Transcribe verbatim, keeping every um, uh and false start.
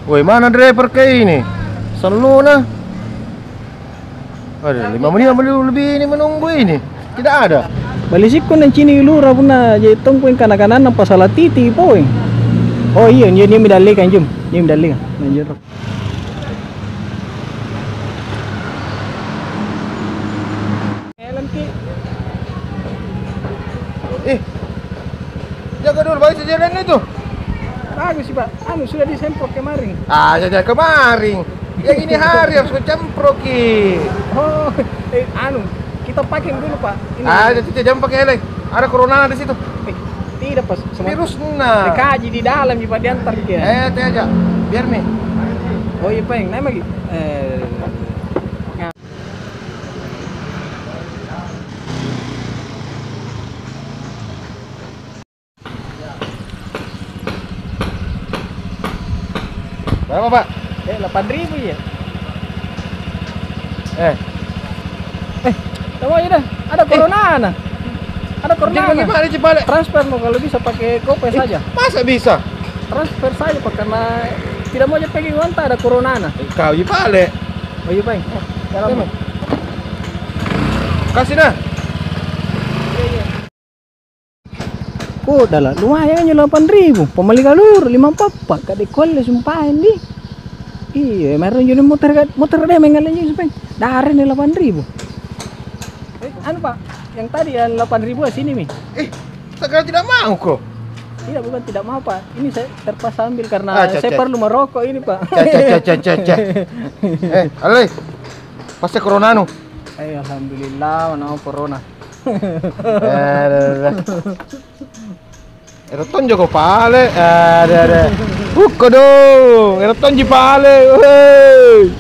Woi, mana driver ke ini? Sallona. Ada lima menit lebih ini menunggu ini. Tidak ada. Balisikku nang cini lura punna jadi tongko yang kana-kana nang pasala titi poi. Oh iya, dia, dia medallekan jum. Dia medallekan. Lanjut. Jalan ki. Eh, jaga dulu, baik sejalan itu. Bagus sih, Pak. Anu, sudah disemprot kemarin. Ah, jaga kemarin. Yang ini hari harus kau semprot ki. Oh, eh, anu, kita pakai dulu, Pak. Ini. Ah, jangan pakai helm. Ada corona di situ. Eh, tidak, Pak. Virus nah. Dikaji di dalam, Pak, diantar ki. Eh, tidak aja. Biar mi. Oh iya, Pak, yang nama ki? Eh, Berapa, Pak? Eh, delapan ribu ya? Eh. Eh, tau aja dah. Ada corona nah. Ada corona nah. Jadi gimana, Cipale? Transfer mau kalau bisa pakai GoPay saja. Masa bisa? Transfer saja, Pak, karena tidak mau jadi pegang uang, tak ada corona nah. Kau ji pale. Oh iya, Pak. Dalam. Kasih dah. Ko dalam lumayan aja delapan ribu. Pamali kaluru lima puluh empat. Kade kole sumpahin di. Iya, merong juni motor, motor deh mengalah ji sumpahin. Dari ni delapan ribu. Eh, anu, Pak, yang tadi yang delapan ribu sini mi. Eh, sekarang tidak mau ko? Tidak, bukan tidak mau, Pak. Ini saya terpaksa ambil karena saya perlu merokok ini, Pak. Eh, Ale, pasti corona nu. Eh, alhamdulillah, mana corona. Ada, ada. Ero tonjo ko pale. Ada, ada. Buka dong. Ero tonji pale. Hei.